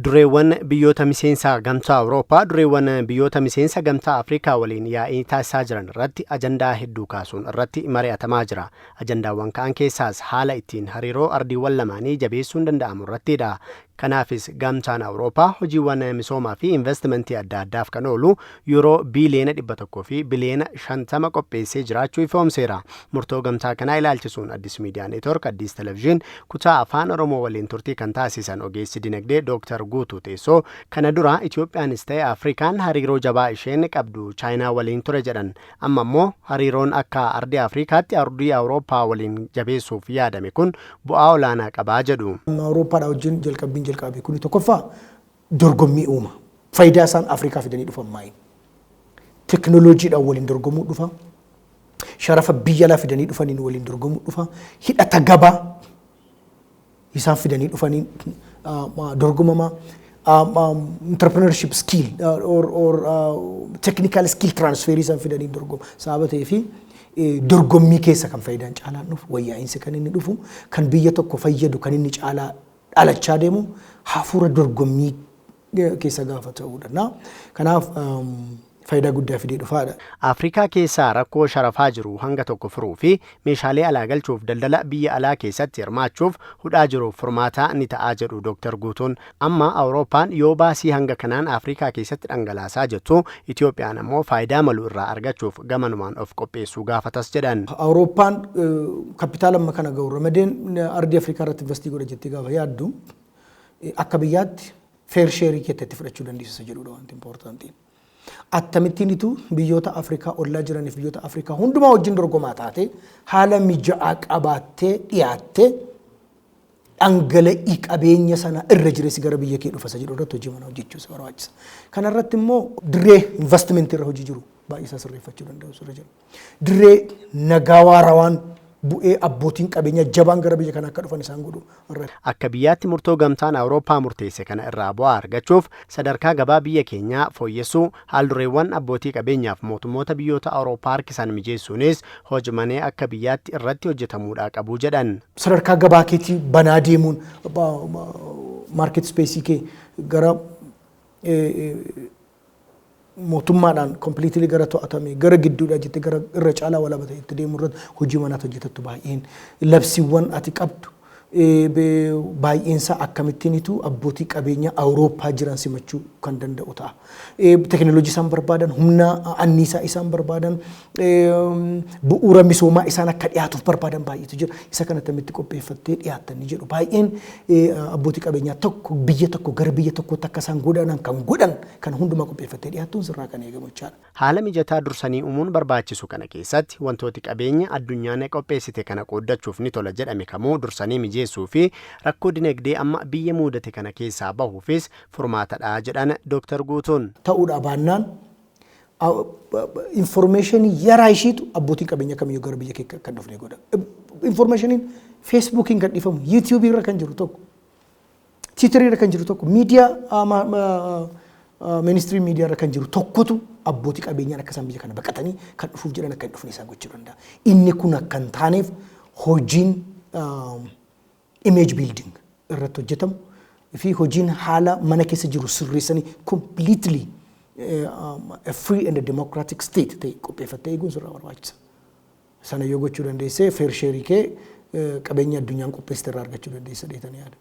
Dureewwan biyyoota miseensa Gamtaa Awurooppaa dureewwan biyyoota miseensa Gamtaa Afrikaa waliin yaa'ii taasisaa jiran irratti ajandaa hedduu kaasuun irratti mari'atamaa jira. Ajandaawwan ka'an keessaas haala ittiin hariiroo ardiiwwan lamaanii jabeessuun danda'amu irrattidha. Kanaafis Gamtaan Awurooppaa hojiiwwan misoomaa fi investimentii adda addaaf kan oolu yuuroo biiliyoona 100 fi biliyoona 50 qopheessee jiraachuu ifoomseera. Murtoo gamtaa kanaa ilaalchisuun Addis Miidiyaa Neetwork, Addis Television kutaa Afaan Oromoo waliin turtii kan taasisan ogeessi dinagdee Dooktar Guutuu Teessoo, kana dura Itoophiyaanis ta'e Afrikaan hariiroo jabaa isheen qabdu Chaayinaa waliin ture jedhan. Amma immoo hariiroon akka ardii Afrikaatti ardii Awurooppaa waliin jabeessuuf yaadame kun bu'aa olaanaa qabaa jedhu. Awurooppaadhaa wajjin jalqabbiin jalqabe kuni tokkoffaa dorgommii uuma. Faayidaa isaan Afrikaa fidanii dhufan maayin? Teknooloojiidhaan waliin dorgomuu dhufa. Sharafa biyya alaa fidanii dhufaniin waliin dorgomuu dhufa. Hidhata gabaa isaan fidanii dhufaniin dorgomama. Entrepreneurship skill or technical skill transfer isaan fidanii dorgoma. Sababa ta'ee fi dorgommii keessa kan faayidaan caalaan dhufu, wayyaa'insi kan inni dhufu, kan biyya tokko fayyadu kan inni caalaa dhalachaa deemu hafuura dorgommii keessa gaafa ta'uudha. Kanaaf faayidaa guddaa fidee dhufaadha. Afrikaa keessaa rakkoo sharafaa jiru hanga tokko furuu fi meeshaalee alaa galchuuf, daldala biyya alaa keessatti hirmaachuuf hudhaa jiruuf furmaataa ni ta'aa jedhu Dr. Guutuun. Amma Awurooppaan yoo baasii hanga kanaan Afrikaa keessatti dhangalaasaa jettu, Itoophiyaan ammoo faayidaa malu irraa argachuuf gamanumaan of qopheessuu gaafatas jedhan. Awurooppaan kapitaala amma kana gahu ramadeen ardii Afrikaa irratti invest godha jettee gaafa yaaddu, akka biyyaatti fair share keessatti fudhachuu dandeessisa jedhudha wanti importantiin. Akkamittiin itu biyyoota Afrikaa ollaa jiraniif, biyyoota Afrikaa hundumaa wajjin dorgomaa taate, haala mijaa'aa qabaattee dhiyaattee, dhangala'ii qabeenya sana irra jireessi gara biyya kee dhufa isa jedhu irratti hojii manaa hojjechuu isa barbaachisa. Kana irratti immoo dirree investimentii irra hojii jiru baay'ee isaa sirreeffachuu danda'u sirra jira. Dirree nagaa waarawaan bu'ee abbootiin qabeenyaa jabaan gara biyya kanaa akka dhufan isaan godhu irratti. Akka biyyaatti murtoo Gamtaan Awurooppaa murteesse kana irraa bu'aa argachuuf sadarkaa gabaa biyya keenyaa fooyyessuu, haaldureewwan abbootii qabeenyaaf mootummoota biyyoota Awurooppaa harkisan mijeessuunis hojmanee akka biyyaatti irratti hojjetamuudhaa qabu jedhan. Sadarkaa gabaa keetii banaa deemuun, market space kee gara mootummaadhaan completely gara to'atame, gara gidduudha jettee gara irra caalaa walaba ta'e itti deemuu irratti hojii manaatu hojjetattu. Baay'een labsiiwwan ati qabdu baay'eensaa akkamittiinitu abbootii qabeenyaa Awurooppaa jiran simachuu kan danda'u ta'a. Teknooloojii isaan barbaadan, humna anniisaa isaan barbaadan, bu'uura misoomaa isaan akka dhiyaatuuf barbaadan baay'eetu jira. Isa kana akkamitti qopheeffattee dhiyaattanii jedhu. Baay'een abbootii qabeenyaa tokko biyya tokko gara biyya tokkootti akka isaan godhanan kan godhan kan hundumaa qopheeffattee dhiyaattuun sirraa kan eegamu jechaadha. Haala mijataa dursanii uumuun barbaachisu kana keessatti wantooti qabeenya addunyaan qopheessite kana qooddachuuf ni tola jedhame kamuu dursanii mijeessuu fi rakkoo dinagdee amma biyya mudate kana keessaa bahuufis furmaatadha jedhan Dr. Guutuun. Ta'uudha baannaan informationii yaraa ishiitu abbootiin qabeenya kamiyyuu gara biyya kee kan dhufne godha. Informationiin Facebookiin kan dhifamu, YouTubeii irra kan jiru tokko, Twitterii irra kan jiru tokko, miidiyaa ministirii miidiyaa irra kan jiru tokkotu abbootii qabeenyaan akka isaan biyya kana baqatanii kan dhufuuf jedhan akka hin dhufne isaan gochuu danda'a. Inni kun akka hin taaneef hojiin image building irratti hojjetamu fi hojiin haala mana keessa jiru sirreessanii completely a free and a democratic state ta'e qopheeffattee eeguun sirraa barbaachisa. Sana yoo gochuu dandeessee, fair share kee qabeenya addunyaan qopheessite irraa argachuu dandeessa dheetanii yaada.